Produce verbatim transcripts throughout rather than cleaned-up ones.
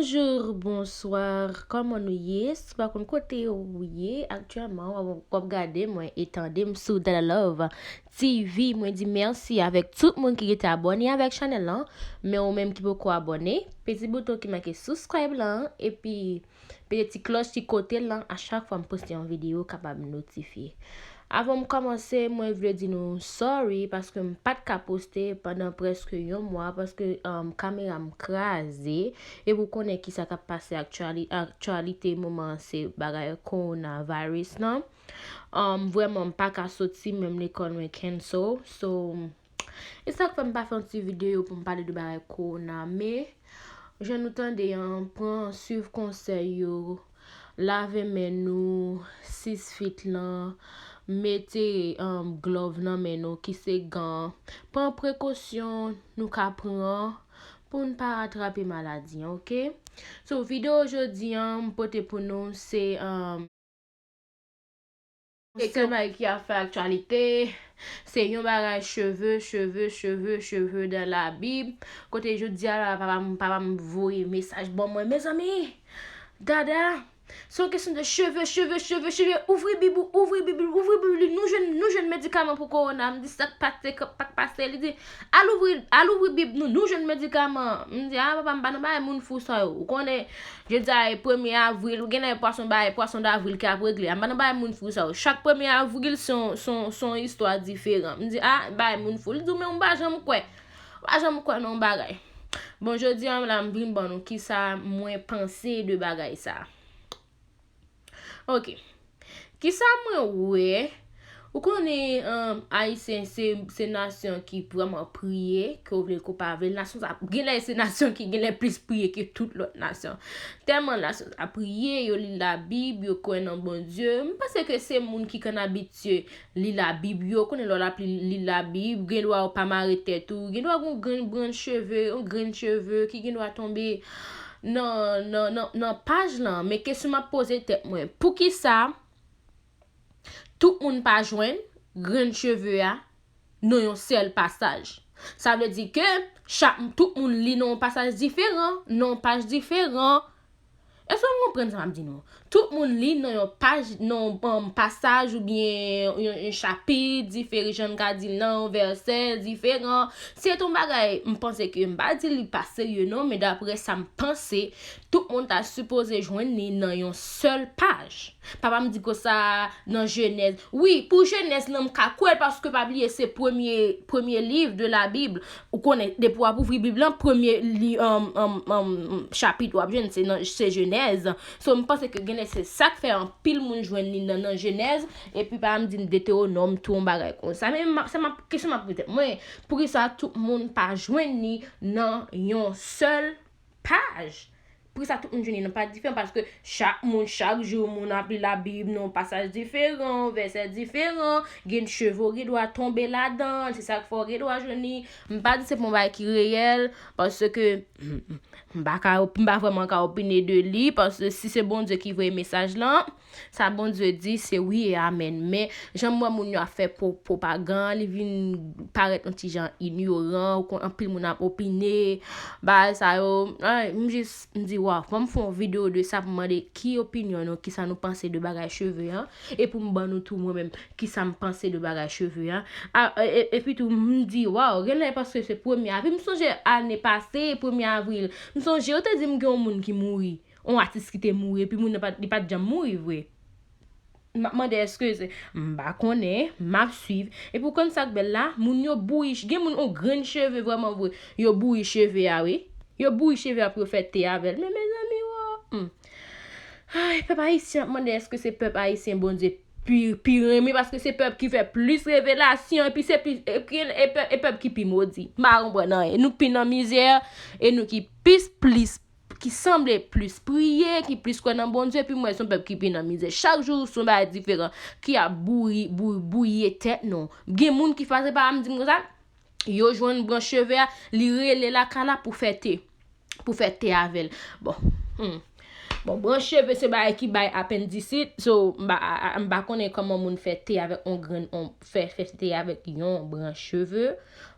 Bonjou, bonswa, kòman nou ye? Si w pa konn kote w ye aktyèlman, w ap, w ap gade mwen e tande m sou Dada Love T V. Mwen di mèsi avèk tout moun ki rete abòne avèk chanèl lan. Men ou menm ki poko abòne, peze bouton ki make subscribe lan, epi peze ti klòch ki kote l lan, a chak fwa m poste yon videyo, w kapab notifye. Avan m kòmanse, mwen vle di nou sorry paske m pa t ka poste pandan prèske yon mwa paske, um, kamera m kraze. Epi ou konnen kisa k ap pase aktyali-, aktyalite moman an se bagay coronavirus lan. Um, vrèman, m pa ka soti, menm lekòl mwen cancel. So, e sa k fè m pa fè yon ti videyo pou m pale de bagay corona. Men, jan nou tande an, pran, swiv konsèy yo, lave men nou, sis fit lan, mete, um, glove nan men nou ki se gan. Pran prekosyon nou ka pran pou n pa atrape maladi an, oke? So, videyo jodi an, m pote pou nou se, um, se yon bagay ki ap fè aktyalite. Se yon bagay cheve, cheve, cheve, cheve dans la Bible. Kote jodi a la, papa m, papa m voye mesaj ban mwen, mezanmi, Dada, se yon kesyon de cheve, cheve, cheve, cheve. Ouvri Bib ou, ouvri Bib ou, ouvri Bib ou. Nou jwenn, nou jwenn medikaman pou kowona. M di, sa k pase, k pa k pase? Li di, al ouvri, al ouvri Bib nou, nou jwenn medikaman. M di, a, papa m pa nan bagay moun fou sa yo. Ou konnen, jodi a e premye avril, ou gen lè pwason bay, pwason davril ki ap regle. A, m pa nan bagay moun fou sa yo. Chak premye avril, se yon, se yon, se yon istwa diferan. M di, a, bagay moun fou. Li di, men m pa janm kwè. M pa janm kwè nan yon bagay. Bon, jodi a la, m vin ban nou kisa mwen panse de bagay sa. Oke. Kisa mwen wè? Ou konnen, um, Ayisyen se, se nasyon ki vrèman priye, ke w vle l ke w pa vle l. Nasyon sa, gen lè se nasyon ki gen lè plis priye ke tout lòt nasyon. Tèlman nasyon sa priye, yo li Labib, yo kwè nan Bondye. M panse ke se moun ki konn abitye li Labib yo. Konnen lè w ap li, li Labib, gen dwa w pa mare tèt ou, gen dwa gen yon grenn, grenn cheve, yon grenn cheve ki gen dwa tonbe nan, nan, nan, nan paj lan. Men kesyon m ap poze tèt mwen, poukisa tout moun pa jwenn grenn cheve a nan yon sèl pasaj? Sa vle di ke chak, tout moun li nan yon pasaj diferan, nan yon paj diferan. Èske w konprann sa m ap di nou? Tout moun li nan yon paj, nan yon, um, pasaj oubyen yon, yon chapit diferan, jan n ka di l nan yon vèsè diferan. Se yon bagay, m panse ke m pa di li pa serye non, men daprè sa m panse, tout moun ta sipoze jwenn li nan yon sèl paj. Papa m di konsa nan Jenèz. Wi, pou Jenèz lan, m ka kwè l, paske pa bliye se premye, premye liv de la Bib. Ou konnen, depi w ap ouvri Bib lan, premye li, um, um, um, chapit w ap jwenn, se nan, se Jenèz. So, m panse ke genlè se sa k fè anpil moun jwenn li nan, nan Jenèz, epi papa m di n Detewonòm, tou yon bagay konsa. Men m ap, sa m ap, kesyon m ap poze tèt mwen, poukisa tout moun pa jwenn li nan yon sèl paj? Poukisa tout moun jwenn li nan paj diferan? Paske chak moun, chak jou, moun ap li Labib nan yon pasaj diferan, vèsè diferan, gen cheve w gen dwa tonbe ladan l, se sa k fè w gen dwa jwenn li. M pa di se pa yon bagay ki reyèl, paske m pa ka, m pa vrèman ka opine de li, paske si se Bondye ki voye mesaj lan, sa Bondye di, se wi e amèn. Men, jan m wè moun yo ap fè po-, pwopagann, li vin parèt yon ti jan inyoran, ou konn anpil moun ap opine, bagay sa yo. Ay, m jis, m di, waw, fò m fè yon videyo de sa pou m mande ki opinyon nou, kisa nou panse de bagay cheve an, e pou m ban nou tou mwen menm, kisa m panse de bagay cheve an. A, e, e, epi tou, m di, waw, genlè paske se premye avril. M sonje ane pase, premye avril, m sonje yo te di m gen yon moun ki mouri. Yon atis ki te mouri, epi moun nan pa t, li pa t janm mouri vre. M ap mande èske se, m pa konnen, m ap swiv. Epi w konn sa k bèl la, moun yo bouyi, gen moun yon grenn cheve vrèman vre, yo bouyi cheve a wi. Yo bouyi cheve a pou yo fè te avè l. Men mezanmi, wo. Hmm. Ay, pèp ayisyen ap mande èske se pèp ayisyen Bondye pi, pi renmen, paske se pèp ki fè plis revelasyon, epi se pi, e, e, e pèp, e pèp ki pi modi. M pa konprann anyen. Nou pi nan mizè, e nou ki pis, plis ki sanble plis priye, ki plis kwè nan Bondye, epi m wè se yon pèp ki pi nan mizè. Chak jou, se yon bagay diferan ki ap bouri, bouri, bouye tèt nou. Gen moun ki faze pa m di m konsa, yo jwenn branch cheve a, li rele lakay la pou fè te, pou fè te avè l. Bon, hmm. Bon, branch cheve se bagay ki bay apendisit, so, m pa, a, a, m pa konnen kòman moun fè te avèk yon grenn, yon, fè, fè te avèk yon branch cheve.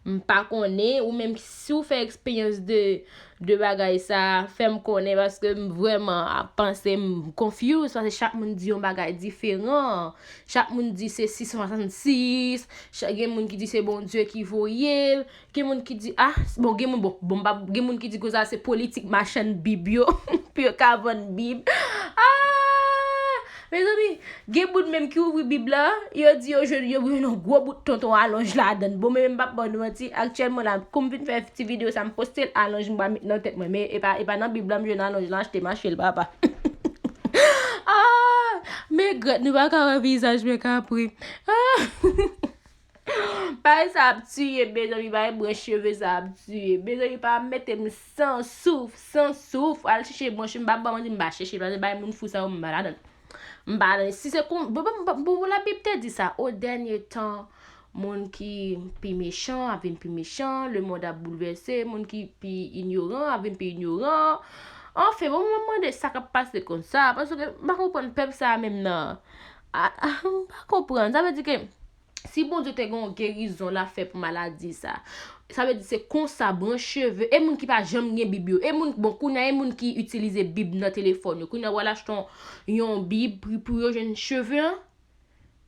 M pa konnen, ou menm si w fè eksperyans de, de bagay sa, fè m konnen, paske m vrèman ap panse, m confuse, paske chak moun di yon bagay diferan. Chak moun di se sis san swasannsis, chak, gen moun ki di se Bondye ki voye l, gen moun ki di, ah, bon, gen moun, bon, bon, m pa, gen moun ki di koze a se politik machann Bib yo, pou yo ka vann Bib. Ah! Mezanmi, gen moun menm ki ouvri Bib la, yo di yo jwenn, yo jwenn yon gwo bout tonton alonj ladan l. Bon, men m p ap ba nou manti, aktyèlman la, kou m fin fè ti videyo sa, m poste l, alonj m pral met nan tèt mwen. Men e pa, e pa nan Bib la m jwenn alonj lan, achte m achte l, papa. Ah! Men grèt, nou pa ka wè vizaj mwen kapri. Ah! Bagay sa ap tiye, mezanmi, bagay branch cheve sa ap tiye. Mezanmi, pa mete m san souf, san souf. Al chèche branch, m pa ba manti, m pa chèche, paske bagay moun fou sa yo, m pa ladan. M pa ladan. Si se kon, bon, bon, bon, bon, Labib te di sa, o dènye tan, moun ki pi mechan ap vin pi mechan, lemonn ap boulvèse, moun ki pi inyoran ap vin pi inyoran. Anfen, bon, mwen mande sa k ap pase konsa, paske m pa konprann pèp sa a menm nan. A, a, m pa konprann. Sa vle di ke si Bondye te gen yon gerizon l ap fè pou maladi sa, sa vle di se konsa branch cheve, e moun ki pa janm gen Bib yo, e moun, bon, kounye a, e moun ki itilize Bib nan telefòn yo, kounye a, w al achte yon, yon Bib pou, pou yo jwenn cheve an.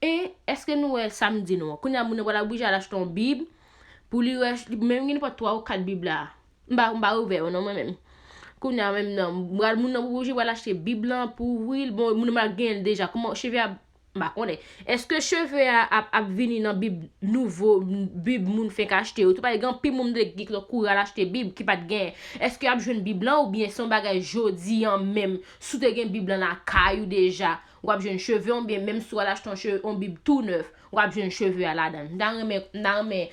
E èske nou wè sa m di nou an? Kounye a, moun nan pral oblije al achte yon Bib pou li rech-, li menm gen nenpòt twa ou kat Bib la. M pa, m pa ouvè yo non, mwen menm. Kounye a menm nan, m pral, moun nan oblije pral achte Bib lan pou ouvri l. Bon, moun nan pral genyen l deja. Kòman cheve a, m pa konnen. Èske cheve a ap, ap vini nan Bib nouvo, Bib moun fenk achte yo? Tou pale gen anpil moun de ki kouri al achte Bib ki pa t genyen. Èske y ap jwenn Bib lan oubyen se yon bagay jodi an menm? Si w te gen Bib lan lakay ou deja, w ap jwenn cheve, oubyen menm si w al achte yon cheve, yon Bib tou nèf, w ap jwenn cheve a ladan l. M ta renmen, m ta renmen,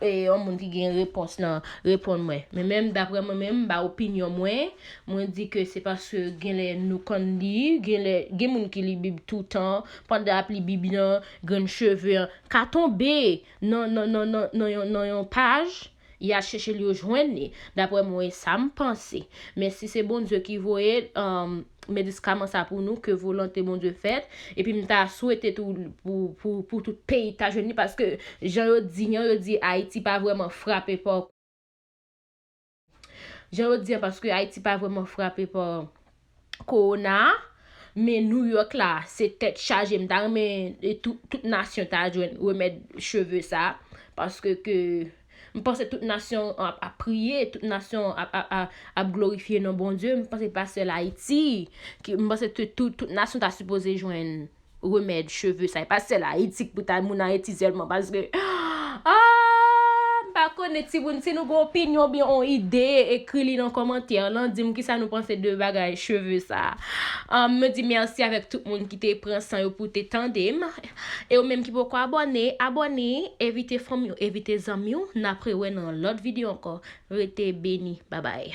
e, yon moun ki gen repons lan, reponn mwen. Men menm daprè mwen menm, m ba opinyon mwen, mwen di ke se paske genlè nou konn li, genlè, gen moun ki li Bib toutan, pandan y ap li Bib lan, grenn cheve an ka tonbe nan, nan, nan, nan, nan yon, nan yon paj, y al chèche l, yo jwenn li. Daprè mwen, e sa m panse. Men si se Bondye ki voye l, um, mediskaman sa pou nou, ke volonte Bondye fèt. Epi m ta swete tou pou, pou, pou tout peyi ta jwenn li, paske jan yo di an, yo di Ayiti pa vrèman frape pa, jan yo di an, paske Ayiti pa vrèman frape pa kowona, men New York la, se tèt chaje. M ta renmen, e, tout, tout nasyon ta jwenn remèd cheve sa, paske ke m panse tout nasyon ap, ap priye, tout nasyon ap, ap, ap, ap glorifye non Bondye. M panse pa sèl Ayiti, ki, m panse tout, tout, tout nasyon ta sipoze jwenn remèd cheve sa. E pa sèl Ayiti ki pou ta moun Ayiti sèlman, paske, ah, m pa konnen, timoun, si nou gen opinyon oubyen yon ide, ekri li nan kòmantè lan, di m kisa nou panse de bagay cheve sa. Ah, mwen di mèsi avèk tout moun ki te pran san yo pou te tande m. E ou menm ki poko abòne, abòne, envite fanmi w, envite zanmi w. N ap rewè nan lòt videyo ankò. Rete beni. Babay.